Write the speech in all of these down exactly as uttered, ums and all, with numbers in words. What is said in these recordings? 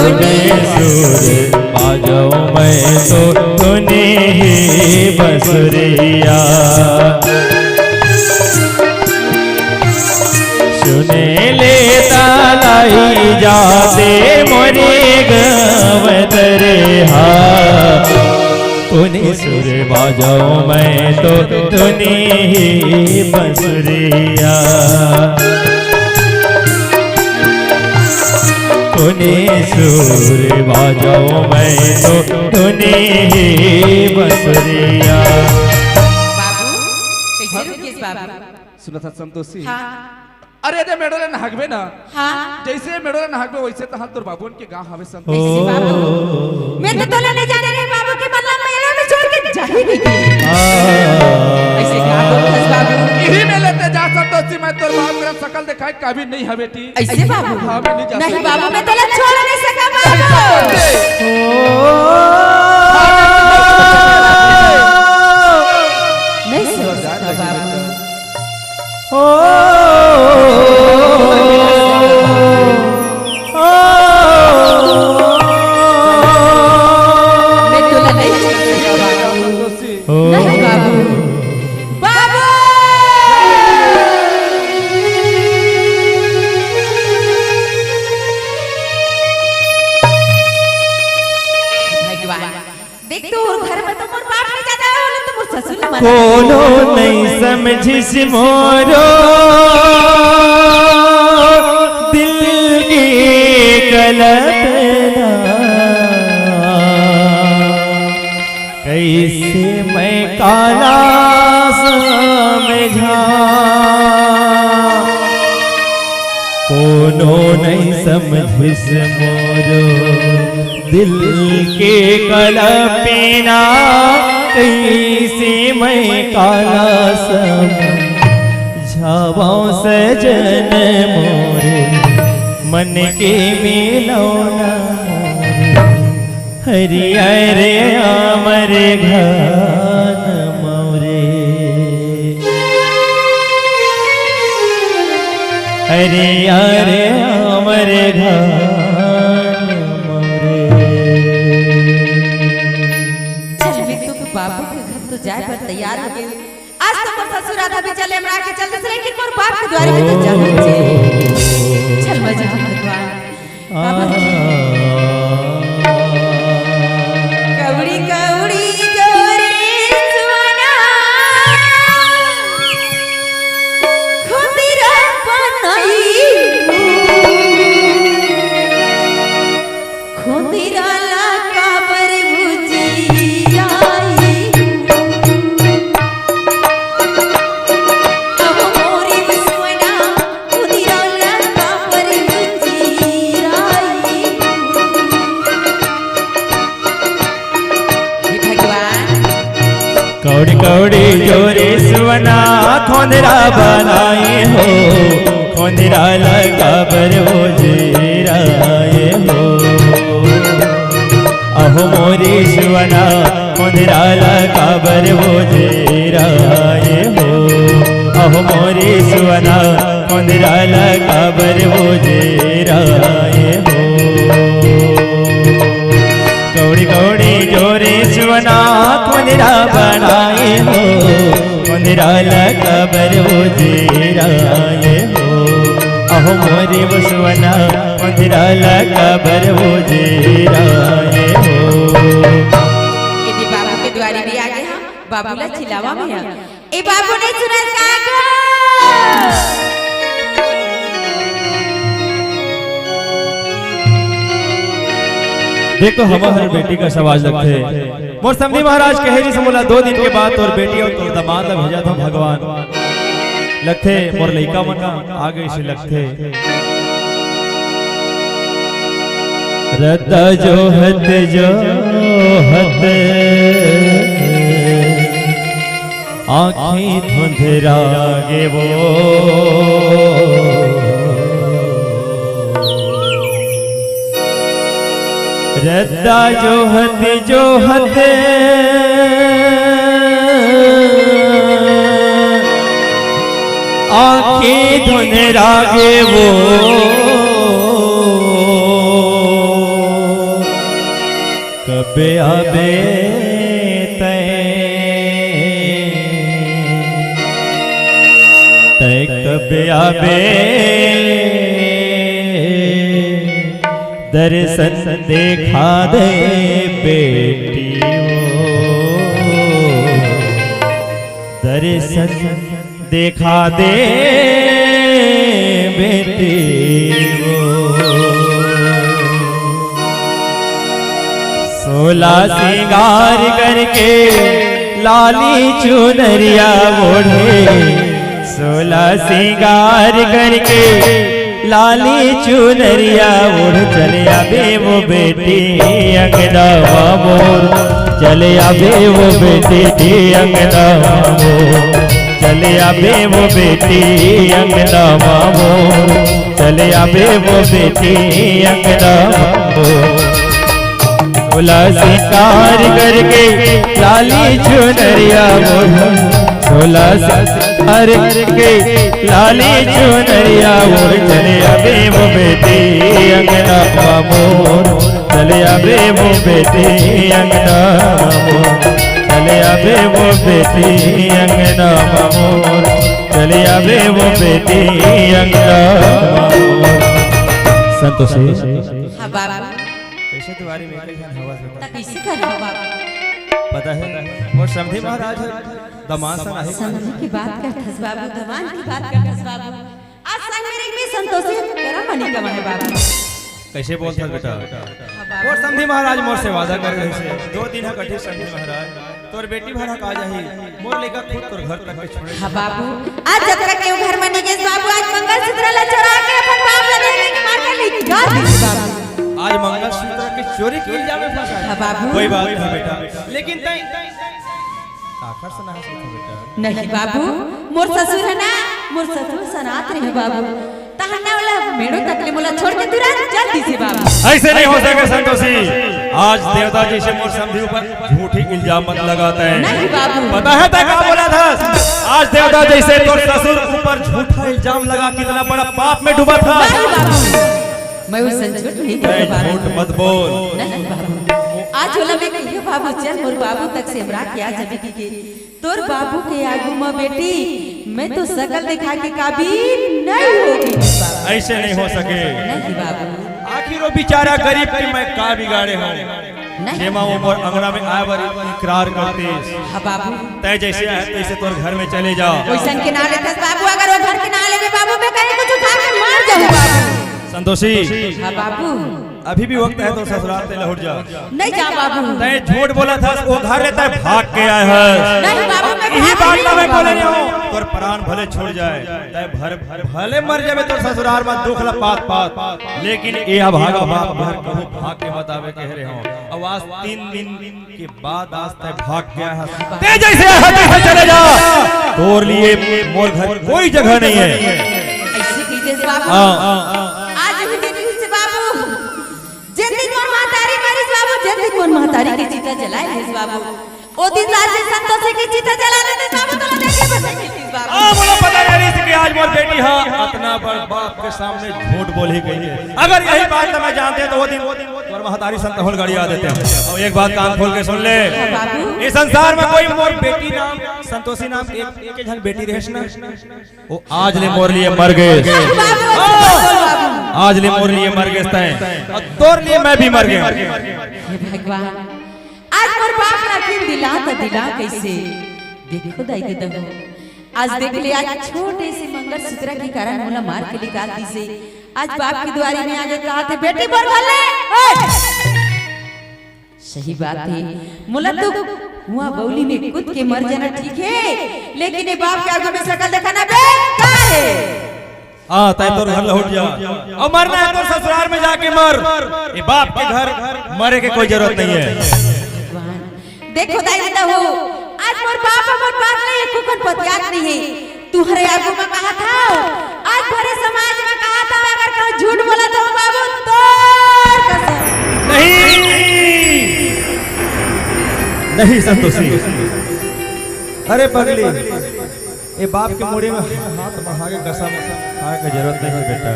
मैं सुर बाजो मैं तो धुनी ही बसुरिया। सुने ले तालाई जाते मोरे गवतरे हा। कोनी सुर बाजो मैं तो धुनी ही बसुरिया। कोनी सुर बाजो मैं तो धुनी ही बसुरिया। बाबू, कैसे रुकेश बाबू? सुनत हस संतोषी? हाँ। अरे, दे मेड़ो ले नहकबे ना। हाँ। जैसे मेड़ो ले नहकबे, वैसे तहां तोर बाबू के गांव हवे संतोषी। कैसे बाबू? मैं तो तोला नहीं जाने रे बाबू के, मतलब मेला में छोड़ के जा ही नहीं। हाँ। ऐसे क्या बोलत हस बाबू? यही मेले ते जा संतोषी, मैं तोर बाप के सकल दिखाए काबिल नहीं है बेटी। ऐसे बाबू? हाँ, मैं नहीं जा नहीं सकता। बाबू, मैं तोला छोड़ नहीं सका बाबू। अरे, नहीं छोड़ सकता बाबू। ओ, ओ, मैं तोला नहीं छोड़ सकता बाबू। नहीं बाबू। बाबू! भगवान, देख तो, घर में तो मोर बाप नहीं जाता है, बोले तो मोर ससुर नहीं मानता। कोनो नहीं समझिस मोरो दिल की कल्पना, कैसे मैं काला समझा। कोनो नहीं समझिस मोरो दिल के कलपिना, कैसे मैं काला समझावं सजन मोरे, मन के मिलौना मोरे। हरियर अमर घान मोरे, हरियर अमर घान मोरे। चल, मैं तो बाबू के घर तो जाए बर तैयार हो गई। आज तो मोर ससुर आधा भी चले हमरा के चल, लेकिन मोर बाप के द्वारे में तो जाहूं जी। चल, मैं जाहूं भगवान। कौड़ी कौड़ी जोरे सुना, खुदिरा बनाई। खुदिरा ला काबर बुझियाई। अब मोरी बिसवना, खुदिरा ला काबर बुझियाई। हे भगवान। कौड़ी कौड़ी जोरे सुना, खोंदरा बनाए हो, खोंदरा ला काबर बुझियाए हो। अहो मोरी सुना, खोंदरा ला काबर बुझियाए हो। अहो मोरी सुना, खोंदरा ला काबर बुझियाए हो। कौड़ी कौड़ी जोरे सुना, खोंदरा बनाए हो। खोंदरा ला काबर बुझियाए हो। अहो मोरी बसवना, खोंदरा ला काबर बुझियाए हो। ए दे बाबू के दुआरी भी आ गए हम, बाबू ला चिल्लावा में हम। ए बाबू नहीं सुना का गो? देख तो हमर बेटी का सवाल लगथे। मोर समधी महाराज कहे रिहिस मोला दो दिन के बाद तोर बेटी अउ तोर दमाद ला भेजत हंव भगवान। लगथे मोर लइका मन ह आ गे से लगथे। रद्दा जोहत जोहत आँखी धुंधरा गे वो। रद्दा जोहत जोहत आँखी धुंधरा गे वो। कब आबे तैं, तैं कब आबे, दर्शन देखा दे बेटी ओ, दर्शन देखा दे बेटी ओ। सोला सिंगार करके लाली चुनरिया ओढ़े, सोला सिंगार करके लाली चुनरिया ओढ़ चले आबे वो बेटी अंगना मोर, चले आबे वो बेटी अंगना मोर, चले आबे वो बेटी अंगना मोर, चले आबे वो बेटी अंगना मोर। सोला सिंगार करके लाली चुनरिया ओढ़, सोला सिंगार करके लाली चुनरिया ओढ़ चले आबे वो बेटी अंगना मोर, चले आबे वो बेटी अंगना मोर, चले आबे वो बेटी अंगना मोर, चले आबे वो बेटी अंगना मोर। संतोषी। हाँ बाबा। कैसे दुआरी में कहीं हवा से त कइसे करबो बाबू? पता है, मोर समधी महाराज ह दमांद सन आहे। समधी की बात करथस बाबू, दमांद की बात करथस बाबू। आज संग मेरे में संतोषी करम मनी कमाए बाबू। कैसे बोलथस बेटा? हाँ बाबू। मोर समधी महाराज मोर से वादा करे रहिसे, दो दिन ह कटही समधी महाराज। तोर बेटी भर ह का जाही, मोर लइका खुद तोर घर तक के छोड़े। हाँ बाबू, आज जतका के घर म नइ गेस बाबू, आज मंगलसूत्र ला चोरा के अपन बाप ला दे के मार के लेके गा दिस बाबू। आज मंगलसूत्र के चोरी के इल्जाम में फंसा है। हाँ बाबू। कोई बात नहीं बेटा, लेकिन तैं काखर से नहा सकत बेटा? नहीं बाबू, मोर ससुर है ना, मोर ससुर सनात रहे बाबू। तहन ना ओला मेड़ो तक ले मोला छोड़ के तुरंत चल दिसे बाबू। ऐसे नहीं हो सके संतोषी। आज देवता जैसे मोर समधी ऊपर झूठी इल्जाम मत लगाते हैं। नहीं बाबू। पता है तैं का बोला था? आज देवता जैसे तोर ससुर ऊपर झूठा इल्जाम लगा कितना बड़ा पाप में डूबा था। नहीं बाबू। मैं उससे झूठ नहीं बोलने वाला झूठ हूँ। मत बोल। नहीं बाबू। आज ओला मैं कहियो बाबू चल मोर बाबू तक से हमरा क्या जबी की तोर बाबू के आगू म बेटी, मैं तो सकल दिखा के काबिल नहीं होगी बाबू। ऐसे नहीं हो सके। नहीं बाबू। आखिर वो बेचारा गरीब के मैं का बिगाड़े हूँ? नहीं। जेमा वो मोर अंगना में आए बर इकरार करतीस। हाँ बाबू। तैं जैसे आए तैसे तोर घर में चले जाओ। वैसन के ना लेथस बाबू, अगर वो घर के ना लेबे बाबू, मैं कहीं कुछ खा के मर जाऊँ बाबू। संतोषी। हाँ बाबू। अभी भी वक्त है तो ससुराल से लौट जा। नहीं जा बाबू। तैं झूठ बोला था, वो घर ले तैं भाग के आए है। नहीं बाबू, मैं यही भाग बात नहीं मैं बोले आऊँ। नहीं हूँ। तोर प्राण भले छूट जाए, तैं भर, भले मर जाबे तोर ससुराल में दुख ला पात पात, लेकिन ये अभागा बाप घर कहूँ भाग के बतावे कह रहे हो। अब आज तीन दिन के बाद आज तैं भाग गया है। तैं जैसे है तैसे चले जा। तोर लिए मोर घर कोई जगह नहीं है। ऐसे कहिस बाबू। हाँ। आज ही दिन से बाबू, जिन दिन मोर महतारी मरिस बाबू, जिन दिन मोर महतारी के चिता जलाए रहिस बाबू, ओ दिन रात से संतोषी के चिता जला देते बाबू, तो देखे बस कहिस बाबू। हाँ, मोला पता नहीं रहिस कि आज मोर बेटी हा अतना बड़ बाप के सामने झूठ बोलही कहिके। अगर यही बात ला मैं जानते तो वो दिन मोर महतारी संतोषी गाड़ी आ देते हैं। और एक बात कान खोल के सुन ले, बाबू। इस संसार में कोई मोर बेटी नाम संतोषी नाम एक, एक झन बेटी रहिस ना, वो आज ले मोर लिए मर गे। बाबू, बाबू। आज ले मोर लिए मर गे तैं, और तोर लिए मैं भी मर गया। हे भगवान, आज मोर बाप ला आखिर दिला त दिला कैसे? देखो दाई दे दहो, आज देख ले, आज छोटे से मंगलसूत्र के कारण मोला मार के निकाल दिसे। आज बाप की दुआरी में आगे कहा थे, "बेटी बोल भले, ओए!" सही बात है, मोला तो कुआं बौली में कूद के मर जाना ठीक है, लेकिन ये बाप के आगू में शकल दिखाना बेकार है। हाँ, तैं तोर घर लौट जा। अब मरना है तो ससुराल में जाके मर। ये बाप के घर मरे के कोई जरूरत नहीं है। भगवान, देखो दाई दे दहो, आज मोर बाप मोर बात नहीं है, कुकन पतियात नहीं है। तुहरे आगू में कहा था, आज भरे समाज में कहा था, अगर कहूँ झूठ बोला तो बाबू तोर कसम। नहीं, नहीं संतोषी। अरे पगली, ये बाप के मुड़ी में हाथ बढ़ा के कसम खाए के जरूरत नहीं है बेटा।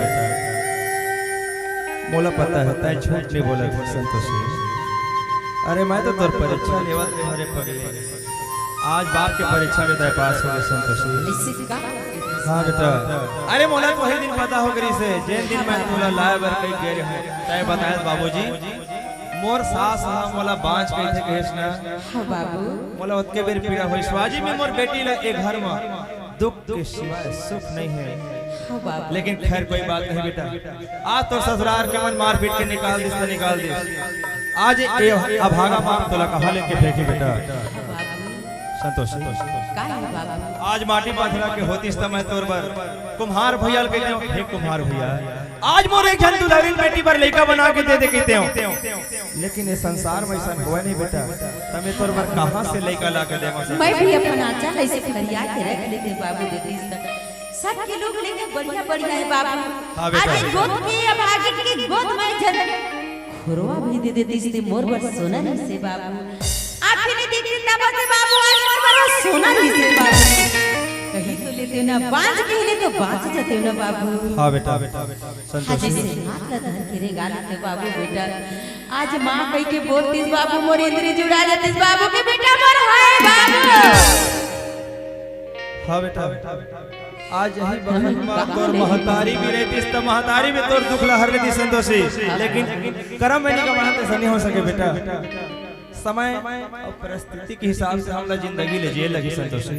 मोला पता है, तैं झूठ नहीं बोला संतोषी। अरे, मैं तो तोर परीक्षा लेवत रहेंव रे पगली। आज बाप के परीक्षा में तैं पास हो गे संतोषी। ऐसे का? हाँ बेटा। अरे, मोला तो वही दिन पता हो गे रहिसे, जेन दिन मैं तोला लाए बर कहि गे रहेंव। तैं बताएस बाबूजी, मोर सास ह मोला बाँझ कहिथे कहेस ना। हाँ बाबू। मोला ओतके बेर पीड़ा होइस। आज मैं मोर बेटी ला ए घर म दुख के सिवाय सुख नहीं है। हाँ बाबू। लेकिन खैर, कोई बात नहीं बेटा, आज तोर ससुरार के मन मारपीट के निकाल दिस त निकाल दिस। आज ए अभागा बाप तोला कहाँ लेके फेंकही बेटा? हाँ बाबू। संतोष, का है बाबू? आज माटी पाथरा के होतिस त मैं तोर बर कुम्हार भैया ल कहितेंव, हे कुम्हार भैया, आज मोर एक झन दुलहिन बेटी बर लइका बना के दे दे कहितेंव। लेकिन ए संसार में अइसन होवय नहीं बेटा, त मैं तोर बर कहाँ से लइका ला के देवँव? मैं भी अपन आँचल ऐसे फरिया के रख लेतेंव बाबू, देतिस त सबके लोग लेके बढ़िया बढ़िया हे बाबू। हाँ बेटा। आज गोद के अभागिन के गोद में झन खुरवा भी दे देतिस त मोर बर सोना रहिसे बाबू। आँखी ले देखतेंव तब से बाबू, आज मोर बर सोना रहिसे बाबू। कहि तो लेतेंव ना, बाँझ कहि ले तो बाँच जातेंव ना बाबू। हाँ बेटा, संतोष। हाँ, जइसे हाथ ला धर के रेंगा लेतेंव बाबू बेटा। आज माँ कहि के बोलतिस बाबू, मोर इंद्री जुड़ा जातिस बाबू के बेटा मोर हे बाबू। हाँ बेटा, आज यही बखत में तोर महतारी भी रहितिस त महतारी भी तोर दुख ला हर लेतिस संतोषी, लेकिन करम में नहीं कमाना, त ऐसा नहीं हो सके बेटा। समय अउ परिस्थिति के हिसाब से हमला जिंदगी ले जिए लगही संतोषी।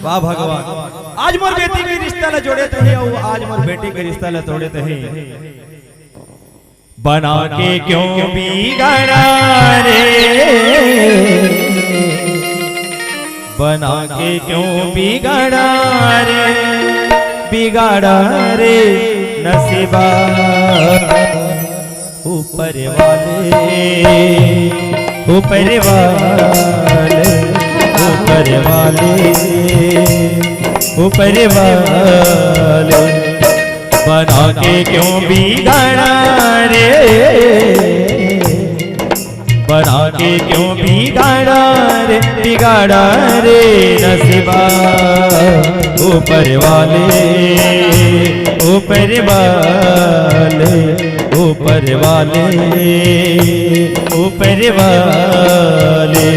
वाह भगवान, आज मोर बेटी के रिश्ता ला जोड़े तही अउ आज मोर बेटी के रिश्ता ला तोड़े तही। बना के क्यों बिगाड़ा रे, बना के क्यों बिगाड़ा रे, बिगाड़ा रे नसीबा। ऊपर वाले, ऊपर वाले, ऊपर वाले, ऊपर वाले, बना के क्यों बिगाड़ा रे, बना के क्यों बिगाड़ा रे, बिगाड़ा रे नसीबा। ऊपर वाले, ऊपर वाले, ऊपर वाले, ऊपर वाले।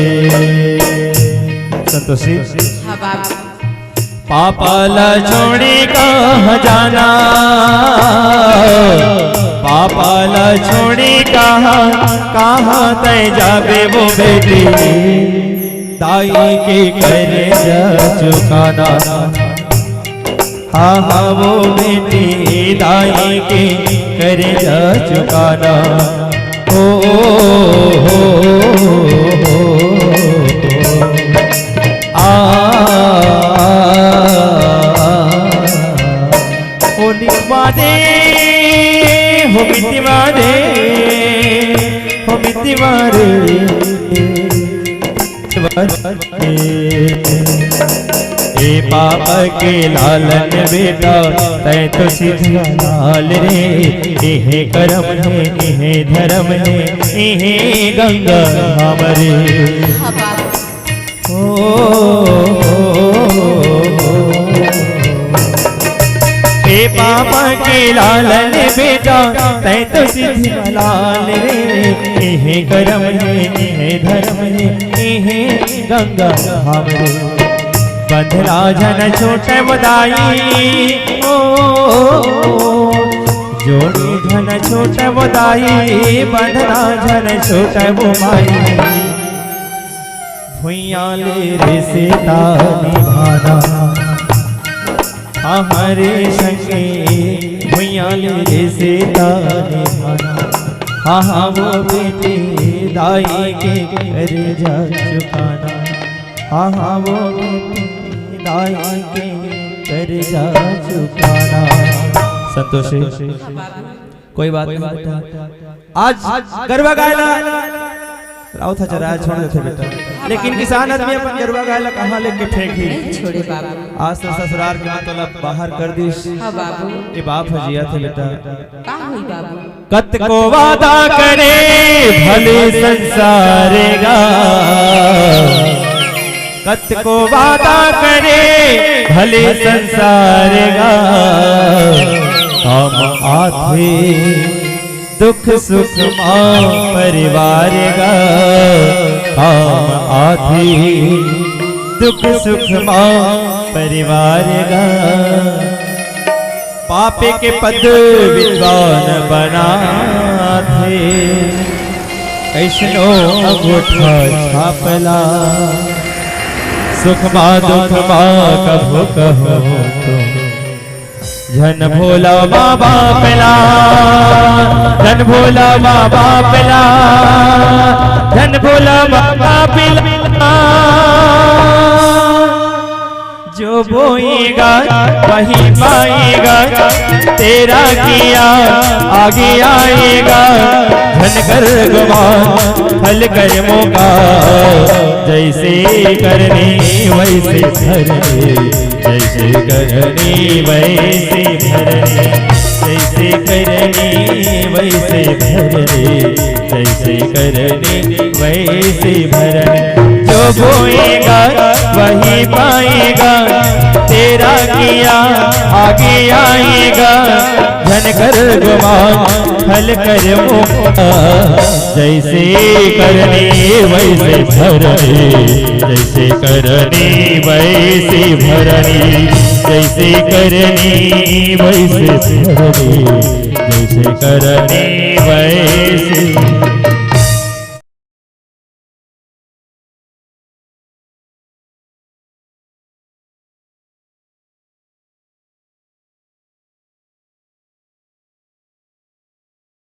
संतोषी। हाँ बाबू। पापा ला छोड़ी कहाँ जाना, पापा ला छोड़ी कहाँ, कहाँ तैं जाबे वो बेटी, दाई के कर्जा चुकाना। हाँ, हाँ, वो बेटी दाई के कर्जा चुकाना। ओ, ओ, ओ, ओ, ओ, आ, ओ निकमा दे, हो मितिमा दे, हो मितिमा रे। ए पाप के लालन बेटा, तैं तो सिधवा लाल रे। इहे करम हे, इहे धरम हे, इहे गंगा हमरे। ओ, ओ, ओ, ओ, ओ। ए पापा के लालन बेटा, तैं तो सिधवा लाल रे। इहे करम हे, इहे धरम हे, इहे गंगा हमरे। बंधना झन छोटे वो दाई, ओ, जोड़ी झन छोटे वो दाई, बंधना झन छोटे वो माई। भुइयां ले रिश्ता निभाना, हाँ रे संगी, भुइयां ले रिश्ता निभाना। हाँ, हाँ, वो बेटी दाई के कर्जा चुकाना। हाँ, हाँ, वो बेटी दाई के कर्जा चुकाना। संतोषी। कोई बात नहीं बेटा। आज गरबा गाय ला राउत ह चराय छोड़ देथे बेटा, लेकिन किसान आदमी अपन गरबा गाय ला कहाँ लेके फेंकही? नहीं छोड़े बाबू। आज तो ससुरार के मन तोला बाहर कर दिस। हाँ बाबू। ये बाप ह जियत हे बेटा। का होई बाबू? कतको वादा करे भले संसार गा, कतको वादा करे भले संसार गा, काम आथे दुख सुख मा परिवार गा काम आथे, दुख सुख मा परिवार गा। पापी के पद विद्वान बनाथे, कइसनो अंगूठा छाप ला। सुख मा दुख मा कभू कहो तुम, झन भूला माँ बाप ला, झन भूला माँ बाप ला, झन भूला माँ बाप ला। जो बोएगा वही पाएगा, तेरा किया आगे आएगा। झन कर गुमान फल कर्मों का, जैसे करनी वैसे भरनी, जैसे करनी वैसे भरनी, जैसे करनी वैसे भरनी, जैसे करनी वैसे भरनी। जो बोएगा वही पाएगा, तेरा किया आगे आएगा। झन कर गुमान फल कर्मों का, जैसे करनी वैसे भरनी, जैसे करनी वैसे भरनी, जैसे करनी वैसे भरनी, जैसे करनी वैसे